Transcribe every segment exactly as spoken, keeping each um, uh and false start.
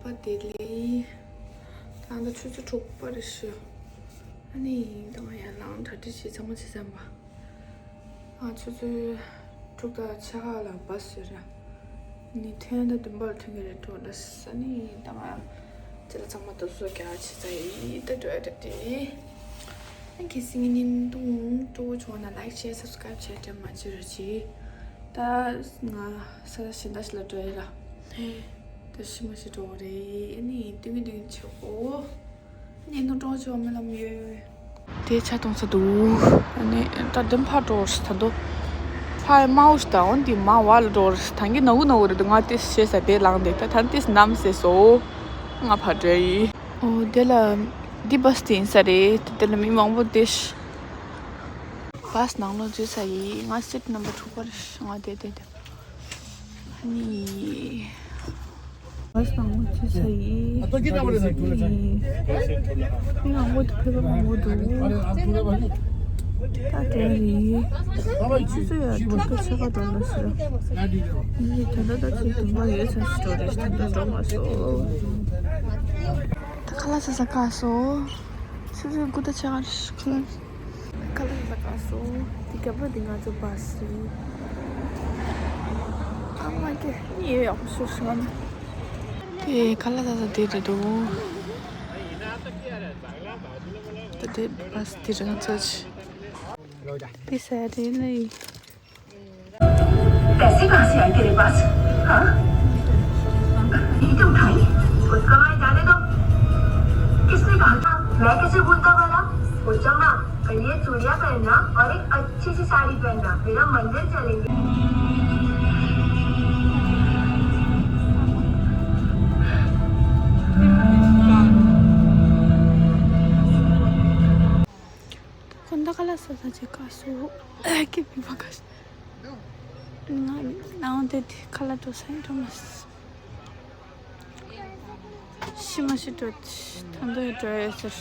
བདེ་ལེགས། ད་ལྟ་ཆུ་ཚོད་དྲུག་པ་རེད་ཤག་ཨ་ནི་ད་ང་ཡར་ལངས་གྲ་སྒྲིག་བྱེད་ཚང་མ་བྱེད་ཚར་བ། ང་ཆུ་ཚོད་དྲུག་དང་ཕྱེད་ཀ་ལ་བྷ་སི་ཡོད་ར། ནི་ཐོན་ད་བདུན་པར་ཐོན་གྱི་རེད་འགྲོ་ལ་ས་ནི་ད་ང་ཅི་ལ་ཚང་མ་དུ་སོ་རྒྱ་ཆེ་ཚ་ཡི་ད་འགྲོ་ཡ་ད་དེ། ཨ་ཁེ་སི་ངི་ཉིན་ཏུང་ཀྲོ་བོ་ཆུང་ན་like share subscribe བྱས་དྲན་མ་བརྗེད་རོགས་གྱིས། ད་ང་ས་ས་ཞིན་ད་ཞི་ལ་འགྲོ་ཡི་ལ། ད་ཤི་མ་ཤི་འགྲོ་རེད་ཨ་ནི་ཏུང་ཏུང་ཆེ་གོ། ཉིན་ཏུང་ཀྲོ་བོ་ཆུང་མི་ལམ་ཡོད། དེ་ཆ་གཏོང་ས་འདུག་ཨ་ནི་ད་དེ་ཕར་འགྲོ་ས་ད་དོ། ཕར་མའོ་ཤི་ད་འོན་ཏེ་མ་བ་ལ་འགྲོ་ས་ད་གི་ནག་གུ་ནག་གུ་རེད་ང་དེ་ཤེས་ས་དེ་ལངས་དེ་ད་ད་དེ་ནམ་སེ་སོ། ང་ཕར་འགྲོ་ཡི། ཨོ་དེ་ལ་འདི་བྷ་སི་དེ་ཡིན་ས་རེད་དེ་ལ་མི་མང་པོ་དེ་ཤི། བྷ་སི་ནང་ལོགས་འཛུལ་ས་ཡིན་ང་སིཊ་ནམ་བར་དྲུག་པར་ང་དེ་དེ་དེ། ཨ་ནི། བྷ་སི་ནང་ལོགས་འཛུལ་ས་ཡིན། ཨ་ནི། མི་མང་པོ་དེ་ཕེབས་པ་མང་པོ་འདུག་ད་དེ་རེད། ཆུ་ཚོད་ཡ་དྲུག་དང་ཕྱེད་ཀ་འགྲོ་ལ་ཟེར། ཨ་ནི་ད་ལྟ་ད་ཆུ་དུམ་པ་ཡོད་ས་ཞིག་འགྲོ་རེད་ད་ལྟ་འགྲོ་མ་སོང་། ད་ཁ་ལག་ཟ་ས་ག་སོང་། ཆུ་ཚོད་དགུ་དང་ཕྱེད་ཀ་ཁ་ལག་ཁ་ལག་ཟ་ག་སོང་། དེ་རྒྱབ་ལ་དེ་ང་ཚོ་བྷ་སི་རེད། ཨ་མ་ཀེ་ནི་ཡོད་ཡག་པོ་ཤོར་སོང་ང་། དེ་ཁ་ལག་ཟ་ས་དེ་རེད་འདུག་ད་དེ་བྷ་སི་དེ་རེད་ང་ཚོ་ཆི། དེ་ས་རེད་ལ་ཡིན། पैसे कहाँ से आए तेरे पास? हाँ? नहीं तो उठाई, उसका मैं जाने दो। किसने कहा था? मैं कैसे भूलता भला? वो जब ना, कल ये चूड़ियाँ पहनना और एक अच्छी सी साड़ी पहनना, मेरा मंदिर चलेंगे। ཁོ་ད་ཁ་ལག་ཟ་ས་ཅིག་ག་སོང་། ཀི་མི་མ་ག་ཤ། ང་ནང་དེ་དེ་ཁ་ལག་འགྲོ་ས་ཡིན་འགྲོ་མ་སོང་། ཤི་མ་ཤི་འགྲོ་ད་འདོད་འགྲོ་ཡོད་ཟེར།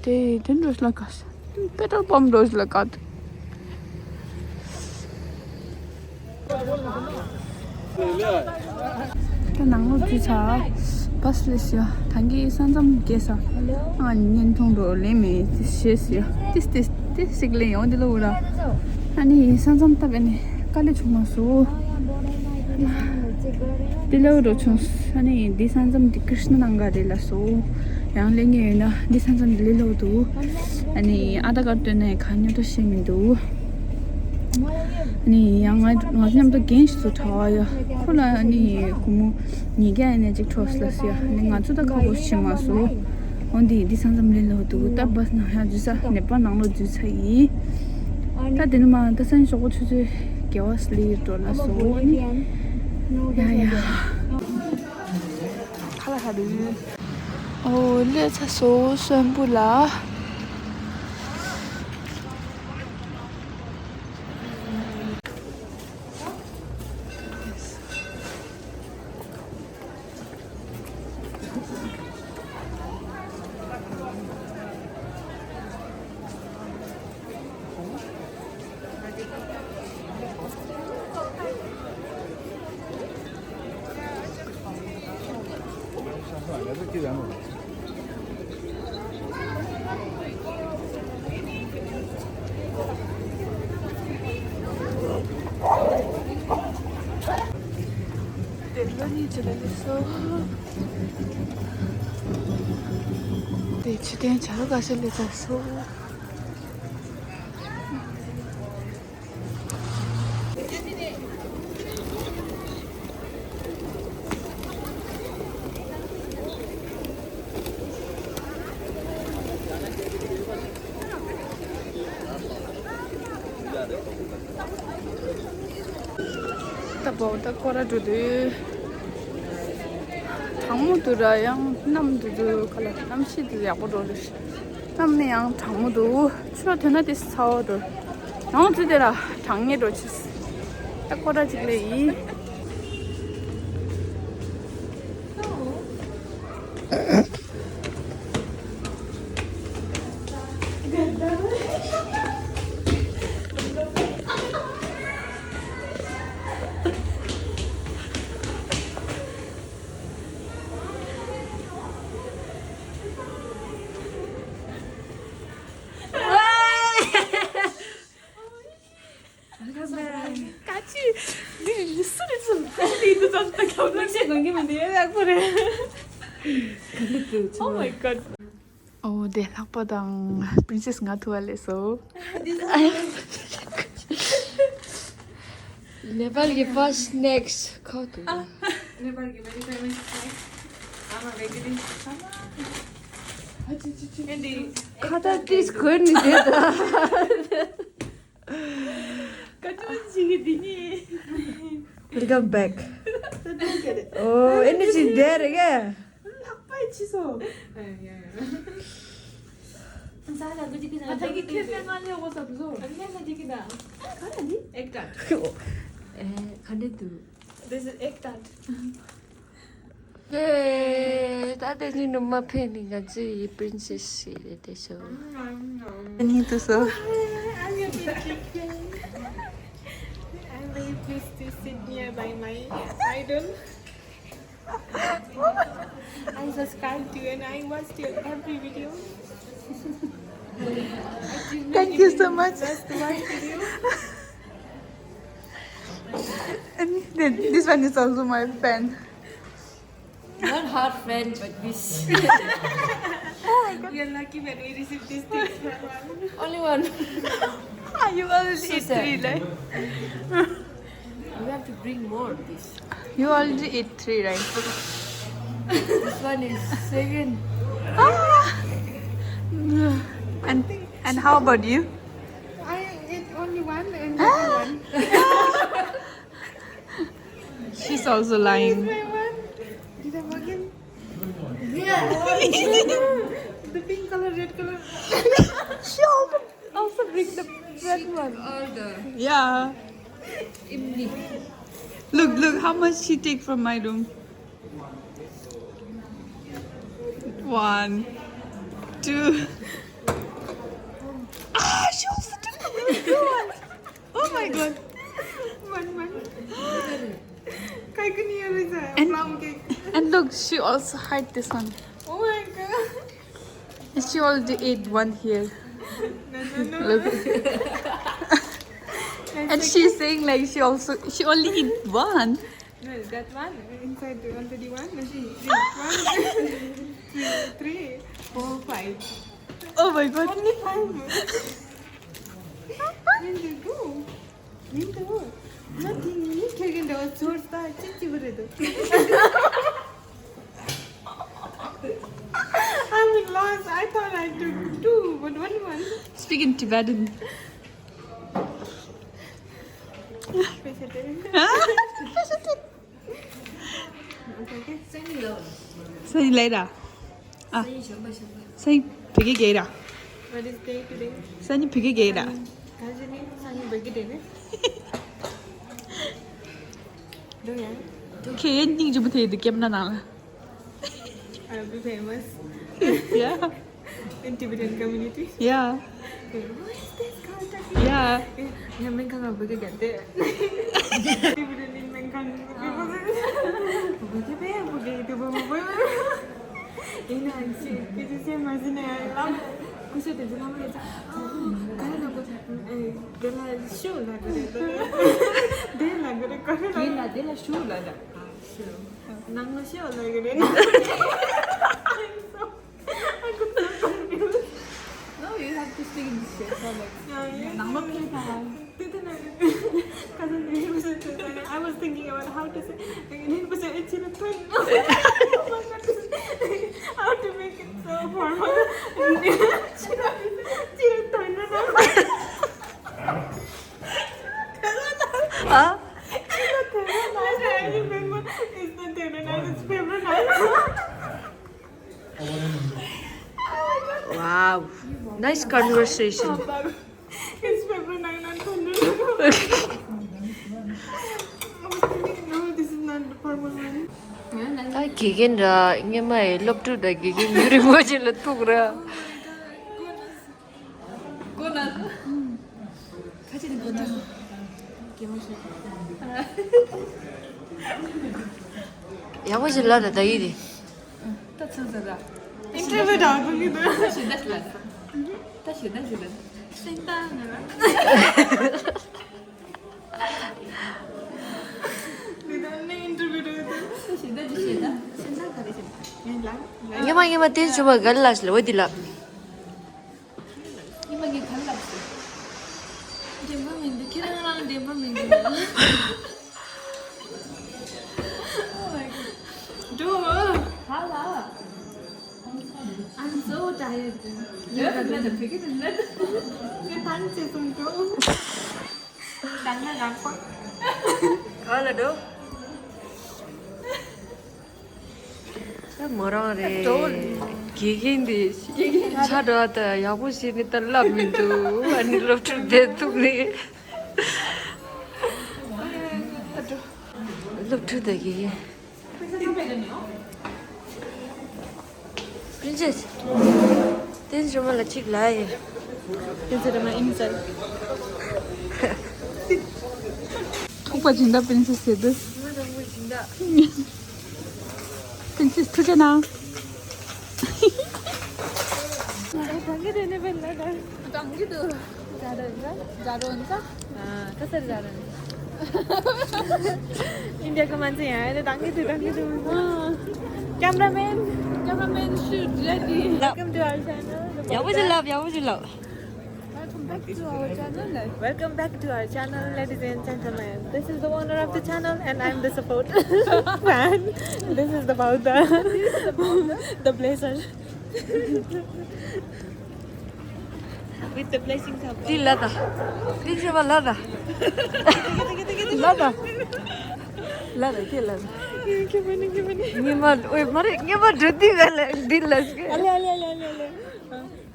དེ་དེ་འགྲོ་ཤི་ལ་ག་ཤ། པེ་ཏྲོལ་པམ་འགྲོ་ཤི་ལ་ག་ད། ད་ནང་ལོགས་འཛུལ་ཚར། བྷ་སི་སླེབས་ཡོད། ད་གིན་ས་མཚམས་བརྒལ་ཚར། ཨ་ནི་བརྙན་ཐུང་འགྲོ་ལེན་མེད་ཅེས་བཤད་ཡོད། ཏིས་ཏིས་ཏིས་ཞིག་ལེན་ཡོང་འདི་ལོ་འུ་ར། ཨ་ནི་ས་མཚམས་བཏབ་པ་ནི་དཀའ་ལས་བྱུང་མ་སོང་། འདི་ལོ་འགྲོ་བྱུང་། ཨ་ནི་འདི་ས་མཚམས་འདི་ཀྲིཤ་ན་ནང་ག་རེད་ལ་སོ། ཡང་ལེན་ངེས་ཡོད་ན་འདི་ས་མཚམས་འདི་ལས་ལོ་འདུག་ཨ་ནི་ཨ་ད་གར་སྟོན་ནས་ག་ཉོ་ད་ཤེས་མི་འདུག་ཨ་ནི་ཡང་ང་ང་ཚོ་མཉམ་དུ་རྒན་ཞིག་ཚོ་གྲྭ་བ་ཡོད། ཁོ་ལ་ཨ་ནི་སྒོར་མོ་ཉིས་བརྒྱ་ཡས་ནས་ཅིག་འཕྲོག་ལ་ཟེར། ཨ་ནི་ང་ཚོ་ད་ཁག་པོ་ཞིག་མ་སོང་། འོན་ཏེ་འདི་ས་མཚམས་ལས་ལོག་འདུག་ད་བྷ་སི་ནང་ཡང་འཛུལ་ས་ནེ་པཱལ་ནང་ལོགས་འཛུལ་ས་ཡིན། ད་དེ་ནི་མ་ད་སང་ཞོགས་པ་ཆུ་ཚོད་བརྒྱད་པ་སླེབས་འགྲོ་ལ་སོང་ཨ་ནི། ཡ་ཡ། ཁ་ལག་ཧ་རུ། ཨོ་སླེབས་ཚར་སོང་སོན་པུ་ལ། དེ་ལོ་གཉིས་ཅི་ལ་སླེབས་སོང་། དེ་ཕྱི་དོན་བྱ་རུ་ཁ་ཤས་སླེབས་ཚར་སོང་། ད་བོ་ད་སྐོར་ར་འགྲོ་དུས། གྲང་མོ་འདུག་ར་ཡང་གནམ་འདུག་འདུག་ག་ལ་གནམ་གཤིས་འདི་ཡག་པོ་འགྲོ་རེད། གནམ་ནི་ཡང་གྲང་མོ་འདུག་ཆུ་ར་ཐོན་ན་དེ་ཚ་བོ་འདུག་ཡང་ཚུལ་དེ་ར་གྲང་ངེས་འགྲོ་ཆེས། ད་སྐོར་ར་ཅིག་ལས་ཡིན། Oh my god. ཨོ་དེ་ལྷག་པ་དང་པི་རིན་སེ་སི་ང་ཐུག་པ་ལས་སོ། ནེ་པཱལ་གྱི་first snacks ཁོ་ཐུག Nepal ki very famous snack. I'm a vegetarian. ཁ་ཏ་ཏིས་གོན་ནི་དེ་ད། ཀ་ཅུ་ཅི་གི་དེ་ནི། Welcome back. Oh, energy there again. ལྷག་པའི་ཕྱི་སོ། ཟ་ལ་གུ་ཅི་གི་ཟ་ཐ་གི་ཁེ་ཕེ་ང་ལེ་འོ་ས་བཟོ། ཨ་ནི་ས་ཅི་གི་ད། ག་རེ་འདི། Egg tart. ཨེ་ག་འདྲ་འདུག This is egg tart. ཡེ། ད་དེ་ནི་ནུ་མ་ཕེ་ནི་ང་ཚོའི་པི་རིན་སེ་སི་ཞིག་རེད་དེ་ཤོ། ཨ་ནི་དུ་སོ། I'm very pleased to sit nearby my idol. I subscribe to you and I watch your every video. Thank you so much. Just one video. And then this one is also my fan. Not her fan, but this. Oh my god. We are lucky when we receive this thing from one. Only one. Ah, you already eat three, right? You have to bring more of this. You already eat three, right? This one is second. Ah! And and how about you? I eat only one and one. She's also lying. Did I again? Yeah. The pink color, red color. She also, also bring the red one. All the Yeah. Imli. Look, look how much she take from my room. One, two. Ah, she also took the blue one. Oh my god. One, one. Kai kani yare sa, And- plum cake. And look, she also hide this one. Oh my god. And she already ate one here. No, no, no. Look. And she's saying like she also, she only eat one. No, that one inside the already one. Three, one, two, three, four, five. Oh my god. Only five. Where they go? Where they go? Nothing. You can't get the source. I'm in loss. I thought I took two, but only one. Speak in Tibetan. Sunny later. Ah. Sunny བོད་སྐད་རྒྱག་ར། What is day today? Sunny བོད་སྐད་རྒྱག་ར། ག་ཞིག་ནི་Sunny བོད་སྐད་རེད། འགྲོ་ཡ། ཁྱེད་སྙིང་རྗེ་པོ་དེ་ཡིན་དུས་ཀེམ་ན་ནང་ལ། I'll be famous. Yeah. In Tibetan community. Yeah. Who is this girl talking? Yeah. ཡ་སྨན་ཁང་ང་བོད་སྐད་རྒྱག་དེ། Tibetan in སྨན་ཁང་། བོད་སྐད་པས་བོད་སྐད་དུ་བོད་མོ་བོད། ཡིན་ནའང་ཅི་སྐད་ཆ་བཤད་མ་ཟིན་ནས་ལམ། སྐུ་ཞབས་དེ་ཚོ་ལམ་རེད། ག་རེ་ལབ་དགོས། དེ་ལ་ཤུ་ལབ་དགོས་རེད། དེ་ལབ་དགོས་རེད། ག་རེ་ལབ། དེ་ལ་དེ་ལ་ཤུ་ལབ་ད། ཤུ། ནང་ལ་ཤུ་ལབ་དགོས་རེད། I got so confused. No, you have to speak in this dialect. Yeah, yeah. ནང་ལོགས་ཕེབས་དང་། དེ་དེ་ན་ག་ཚོད་ནས་ཡིན་པ་ཞིག་དེ་ན། I was thinking about how to say. ཡིན་པ་ཞིག་ཨེ་ཆི་ན་ཐོན། How to make it so formal. ཆི་ན་ཆི་ན་ཐོན་ན། ཨ། ཆི་ན་ཐོན་ན། I remember it's not ཐོན་ན། It's ཐོན་ན། Wow. Nice conversation. It's paper nine nine hundred. No, this is not the formal one. ད་དགེ་རྒན་ར་སྔོན་མ་ཡི་སློབ་ཕྲུག་དང་དགེ་རྒན་ཡུན་རིང་པོ་ཅིག་ལ་ཐུག་ར། གོ་ན། ཁ་ཆེ་ནི་གོ་ན། ཡག་པོ་ཞིག་ལབ་ད་ད་ཡིན་ཏེ། ད་ཚོད་ཟ་ད། ཨིན་ཊར་བིའུ་ད་གོ་གི་འདུག་ད་ཞིག་ད་ཞིག་ལ། ད་ཞིག་ད་ཞིག་ལ། སེང་ད་ང་ར། འདི་ད་ནི་ཨིན་ཊར་བིའུ་ད་གོ་འདུག་ད་ཞིག་ད་ཞིག་ད། ཉི་མ་ཉི་མ་བསྟན་བཅོས་མ་ག་ལ་ལ་ཞིག་ལ་འོ་འདི་ལ། ཉི་མ་ངས་ག་ལ་ལབ་སོང་། བདེན་པ་མི་འདུག་ཁྱེད་རང་རང་བདེན་པ་མི་འདུག་འགྲོ། ཧ་ལ། I'm so tired. ཡོད་མེད་ད་ཕ་གི་དེ་ནས་ཁྱེད་ཐང་ཆད་སོང་འགྲོ། ད་ང་རང་པ། ག་ལ་འགྲོ། ད་མོ་རང་རེད། དགེ་རྒན་འདི་ཆ་འགྲོ་ད་ཡག་པོ་ཞིག་ནི་ད་ལབ་མི་འདུག་ཨ་ནི་སློབ་ཕྲུག་བསྡད་ཐུབ་ནི། སློབ་ཕྲུག་དང་དགེ་རྒན། Princess. བསྟན་བཅོས་མ་ལ་གཅིག་ལ་ཡེ། Princess མ་ཨིན་ཙལ། ཐུག་པ་སྦྱིན་བདག་Princess ཟེར་དུས། Princess ཐུགས་རྗེ་གནང་། ཨེ་དང་གི་དེ་ནས་བེད་ལ་དང་། དང་གི་དུ། ཛ་རོ་ཛ། ཛ་རོ་ཛ། ཨ་ཁ་སར་ཛ་རོ་ཛ། ཨིན་ཌི་ཡ་གི་མན་ཚེ་ཡ་ཨེ་དང་གི་དུ་དང་གི་དུ། Cameraman, cameraman shoot ready. Welcome to our channel. ཡག་པོ་ཞིག་ལབ། ཡག་པོ་ཞིག་ལབ། Welcome back to our channel. Welcome back to our channel, ladies and gentlemen. This is the owner of the channel, and I'm the support fan. This is the Bauda. This is the Bauda. The blazer. With the blessings of དེ་ལ་ད། དེ་ཞེས་པ་ལ་ད། ལ་ད། ལ་ད་དེ་ལ་ད། ཉི་མ་ཨོའི་མ་རེད། ཉི་མ་འགྲོ་དུས་ག་ལ་འདི་ལ་ཞིག་ཨ་ལེ་ཨ་ལེ་ཨ་ལེ་ཨ་ལེ།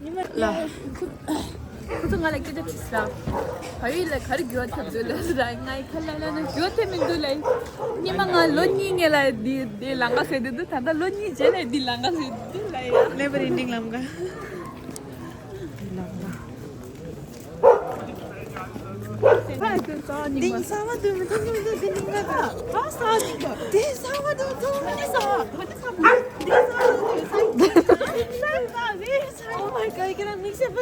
ཉི་མ་ལ། ཁོ་ཚོ་ང་ལ་སྐད་ཆ་དྲིས་ལ། ཕ་ཡུལ་ལ་ག་རེ་འགྱུར་བ་ཐེབས་འདུག་ལབ་ལ། ངའི་ཁ་ལ་ལ་ན་འགྱུར་བ་ཐེབས་མི་འདུག་ལབ། ཉི་མ་ང་ལོ་གཉིས་ངེས་ལ་འདི་འདི་ལམ་ཁ་ཟེར་འདུག་ད་ལྟ་ལོ་གཉིས་རྗེས་ལ་འདི་ལམ་ཁ་ཟེར་འདུག་ལབ་ཡ། Never ending ལམ་ཁ། འདི་གསར་བ་འདུག་མི་འདུག་མི་འདུག་འདི་འདི་འདི་གསར་བ་འདུག་འདི་གསར་བ་འདུག་འདི་གསར་བ་འདུག་འདི་གསར་བ་འདུག Oh my god, can I mix it?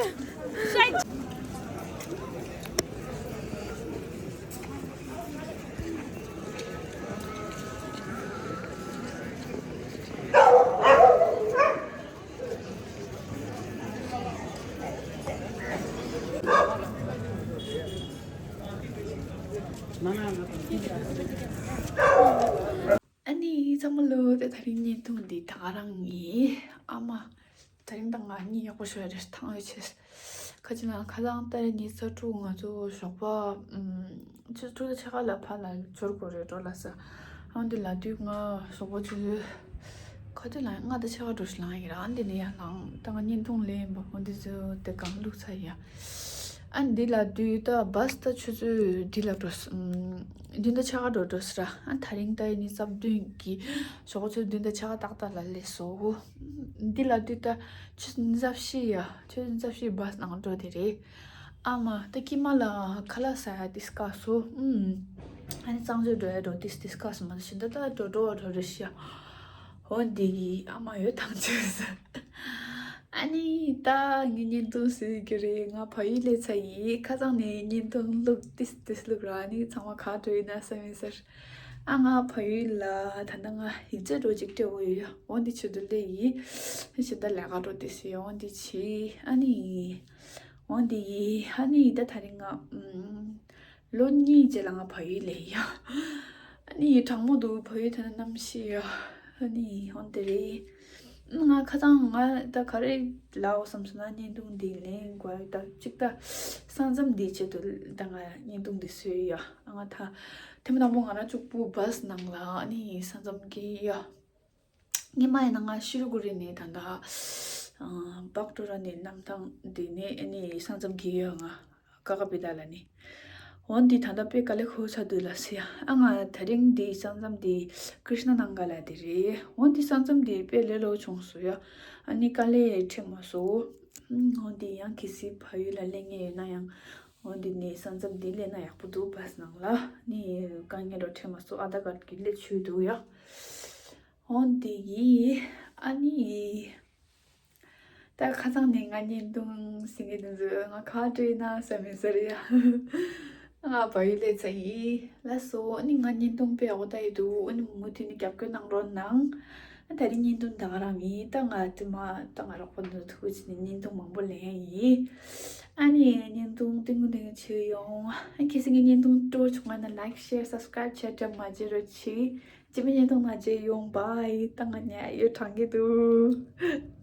ཨ་ནི་ཚང་མ་ལོ། དེ་དེ་རིང་བརྙན་ཐུང་འདི་ད་ག་རང་ཡིན། ཨ་མ། དེ་རིང་ད་ང་གཉིད་ཡག་པོ་ཤོར་རེད། ཐང་ཡོད་ཆེ། ཁ་ཅིག་ལ་ཁ་སང་ཏ་རེ་ཉི་ཤུ་རྩ་དྲུག་ང་ཚོ་ཞོགས་པ་ཨམ་ཆུ་ཚོད་དྲུག་དང་ཕྱེད་ཀ་ལ་ཕར་ལ་འབྱོར་དགོས་རེད་འགྲོ་ལ་ས། ཨང་འདི་ལ་དུས་ང་ཞོགས་པ་ཆུ་ཚོད་ཁ་ཅིག་ལ་ལྔ་དང་ཕྱེད་ཀ་འགྲོ་ཞིག་ལངས་ཡིན་ར། ཨང་འདི་ནས་ཡར་ལངས། ད་ང་བརྙན་ཐུང་ལེན་པ་འོ་འདི་ཚོ་དེ་གང་བླུགས་ཚར་ཡ། ཨ་འདི་ལ་དུས་ད་བཱས་ད་ཆུ་ཚོད་འདི་ལ་འགྲོ་ས། ཨམ་བདུན་དང་ཕྱེད་ཀ་འགྲོ་འགྲོ་ས་ར། ཨ་དེ་རིང་ད་ཡིན་ནི་རྩ་བདུན་གྱི་ཞོགས་པ་ཆུ་ཚོད་བདུན་དང་ཕྱེད་ཀ་ཏག་ཏག་ལ་སླེབས་སོ། འདི་ལ་དུས་ད་ཆུ་ཚོད་ཉི་ཤུ་རྩ་བཞི་ཡ། ཆུ་ཚོད་ཉི་ཤུ་རྩ་བཞི་བཱས་ནང་འགྲོ་དེ་རེད། ཨ་མ་ད་ཀྱི་མ་ལ་ཁ་ལག་ཟ་ཡ་ཏིས་དཀའ་སོ། ཨུམ། ཨ་ནི་གཙང་བཅོས་འགྲོ་ཡ་འགྲོ་ཏིས་ཏིས་དཀའ་སོ། མ་ད་ཤི་ད་ད་འགྲོ་འགྲོ་བ་འགྲོ་རེ་ཤི་ཡ། འོ་འདི་གི་ཨ་མ་ཡོད་ཐང་ཆོས་ཟ། ཨ་ནི་ད་ངའི་བརྙན་ཐུང་ཟེར་གི་རེད། ང་ཕ་ཡུལ་ལས་ཚ་ཡི་ཁ་སང་ནས་བརྙན་ཐུང་བླུག་ཏིས་ཏིས་བླུག་ར། ཨ་ནི་ཚང་མ་ག་འགྲོ་ཡིན་ན་བསམ་ཡིན་ཟེར། ཨ་ང་ཕ་ཡུལ་ལ་ད་ནང་ང་ཡིག་ཚད་འགྲོ་ཅིག་སྤྲད་འོ་ཡོད་ཡ། འོ་འདི་ཆེད་དུ་ལས་ཡི་ཤི་ད་ལས་ཀ་འགྲོ་ཏིས་ཡ། འོ་འདི་ཆི་ཨ་ནི། འོ་འདི་ཡི་ཨ་ནི་ད་དེ་རིང་ང་ཨུམ། ལོ་གཉིས་རྗེས་ལ་ང་ཕ་ཡུལ་ལས་ཡ། ཨ་ནི་གྲང་མོ་འདུག་ཕ་ཡུལ་ཐོན་ན་གནམ་གཤིས་ཡ། ཨ་ནི་འོ་འདི་རེད། ང་ཁ་སང་ང་ད་ག་རེ་ལབ་འོ་བསམ་སོང་ན་བརྙན་ཐུང་འདི་ལེན་དགོས་ད་གཅིག་ད་ས་མཚམས་འདི་ཆེད་དུ་ད་ང་བརྙན་ཐུང་འདི་བཟོས་ཡ། ང་ད་ཐེངས་མ་དང་པོ་ང་རང་གཅིག་པུ་བཱས་ནང་ལ་ཨ་ནི་ས་མཚམས་ཀྱི་ཡ། ཉི་མ་ཡིན་ན་ང་ཤི་རུ་གུ་རི་ནས་ད་ལྟ་ཨ་བག་ཏོ་ར་ནས་གནམ་ཐང་འདི་ནས་ཨ་ནི་ས་མཚམས་བརྒལ་ཡོད། ང་ཀ་ཀ་པི་ད་ལ་ནི། འོ་འདི་ད་ལྟ་དཔེ་དཀའ་ལས་ཁག་པོ་ཆགས་འདུག་ལ་ཟེར་ཡ། ཨ་ང་དེ་རིང་འདི་ས་མཚམས་འདི་ཀྲིཤ་ན་ནང་ག་ལ་དེ་རེད། འོ་འདི་ས་མཚམས་འདི་དཔེ་ལས་སླ་པོ་བྱུང་སོང་ཡ། ཨ་ནི་དཀའ་ལས་འཕྲད་མ་སོང་། འོ་འདི་ཡང་གལ་སྲིད་ཕ་ཡུལ་ལ་སླེབས་མཁན་ཡོད་ན་ཡང་འོ་འདི་ནས་ས་མཚམས་འདི་སླེབས་ན་ཡག་པོ་འདུག་བཱས་ནང་ལ་ནི་དཀའ་ངལ་རོ་འཕྲད་མ་སོང་། ཨ་ད་གར་གི་སླེབས་ཆོག་འདུག་ཡ། འོ་འདི་ཡིས་ཨ་ནི་ད་ཁ་སང་ནས་ང་བརྙན་ཐུང་ཟིན་གི་འདུག་ང་ག་འདྲ་ཡིན་ན་བསམ་མེད་ཟེར་ཡ། ང་བལ་ཡུལ་ལས་ཚ་ཡིན་ལ་སོ། ཨ་ནི་ང་བརྙན་ཐུང་དཔེ་ཡག་པོ་ལྟ་ཡི་འདུག་ཨ་ནི་མུ་མཐུད་ནས་རྒྱབ་སྐྱོར་གནང་རོགས་གནང་། ད་རིང་བརྙན་ཐུང་ད་ག་རང་ཡིན། ད་ང་དེ་མ་ད་ང་རོགས་པ་འདི་ཐུག་ཕྱིན་ནས་བརྙན་ཐུང་མང་པོ་ལེན་ཡིན། ཨ་ནི་བརྙན་ཐུང་ཏིང་ཏིང་བྱེད་ཡོང་། ཨ་ཁྱེད་ཚོ་ངའི་བརྙན་ཐུང་སྤྲོ་བྱུང་བ་ན་like, share, subscribe བྱས་དྲན་མ་བརྗེད་རོགས་གྱིས། རྗེས་མའི་བརྙན་ཐུང་ནང་མཇལ་ཡོང་། Bye. ད་ང་ཉལ་ཡོད་གྲང་གི་འདུག